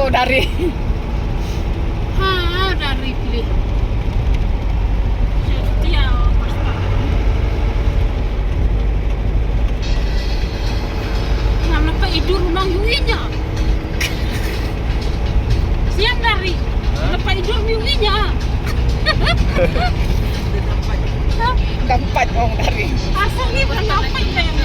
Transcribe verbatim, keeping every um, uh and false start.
Oh, dari. Ha, dari pilih. Setia, oh, pasta. Ngam nampak idur memang yuinya. Siang dari. Hah? Nampak idur yuinya. Nampak orang dari. Asal ni bukan nampak yang